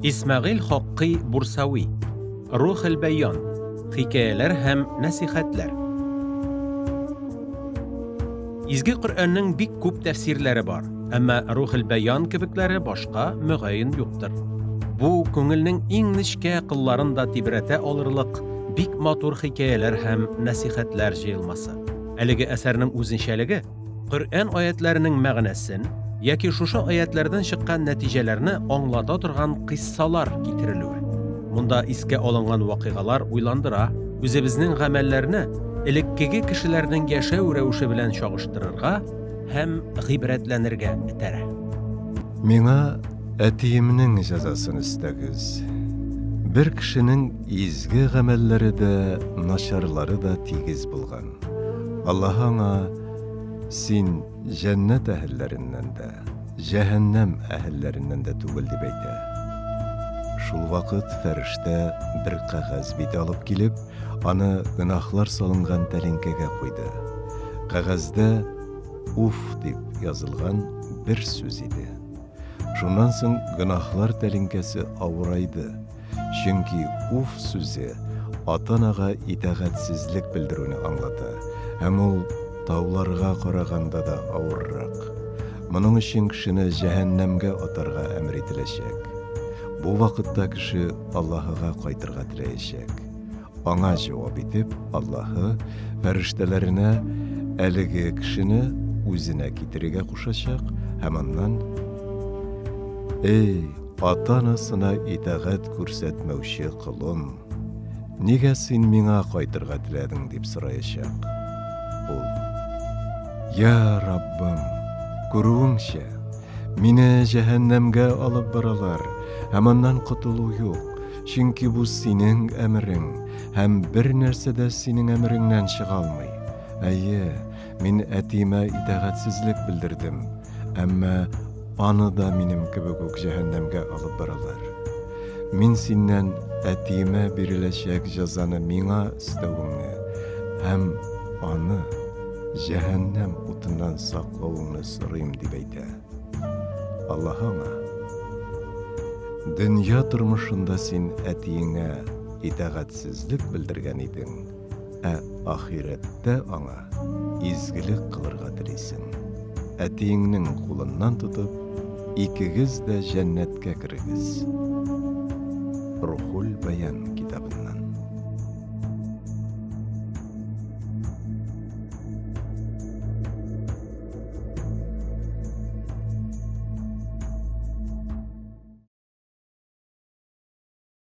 Исмәгыйль Хаккый Бурсави. Рухел бәян. Хикәяләр һәм нәсихәтләр. Изге Коръәннең бик күп тәфсирләре бар, әмма Рухел бәян кебекләре башка мөгаен юктыр. Бу күңелнең иң нечкә кылларын да тибрәтә алырлык бик матур хикәяләр һәм нәсихәтләр җыелмасы. Әлеге әсәрнең үзенчәлеге Коръән аятләренең мәгънәсен яки шушы аятләрдән чыккан нәтиҗәләрне аңлата торган кыйссалар китерелүе. Монда искә алынган вакыйгалар уйландыра, үзебезнең гамәлләрне элеккеге кешеләрнең яшәү рәвеше белән чагыштырырга һәм гыйбрәтләнергә этәрә. Миңа әтиемнең җәзасын өстәгез. Бер кешенең изге гамәлләре дә, начарлары да тигез булган. Аллаһ аңа, Син җәннәт әһелләреннән дә, җәһәннәм әһелләреннән дә түгел, дип әйтә. Шул вакыт фәрештә бер кәгазь бите алып килеп, аны гөнаһлар салынган тәлинкәгә куйды. Кәгазьдә Уф дип язылган бер сүз иде. Шуннан соң гөнаһлар тәлинкәсе авырайды, чөнки уф сүзе ата-анага итагатьсезлек белдерүне аңлата һәм ул тауларга караганда да авыррак. Моның өчен кешене җәһәннәмгә атарга әмер ителәчәк. Бу вакытта кеше Аллаһыга кайтырга теләячәк. Аңа җавап итеп, Аллаһы фәрештәләренә әлеге кешене үзенә китерергә кушачак һәм аннан: Эй, ата-анасына итагать күрсәтмәүче колым, нигә син миңа кайтырга теләдең? дип сораячак. Ул: Я Раббым, күрүеңчә, мине җәһәннәмгә алып баралар, һәм аннан котылу юк. Чөнки бу синең әмерең, һәм бер нәрсә дә синең әмереңнән чыга алмый. Әйе, мин әтиемә итагатьсезлек белдердем, әмма аны да минем кебек үк җәһәннәмгә алып баралар. Мин синнән әтиемә биреләчәк җәзаны миңа өстәвеңне һәм аны җәһәннәм утыннан саклавыңны сорыйм, дип әйтә. Аллаһ аңа: Дөнья тормышында син әтиеңә итагатьсезлек белдергән идең, ә ахирәттә аңа изгелек кылырга телисең. Әтиеңнең кулыннан тотып, икегез дә җәннәткә керегез. Рухул Бәян китабыннан.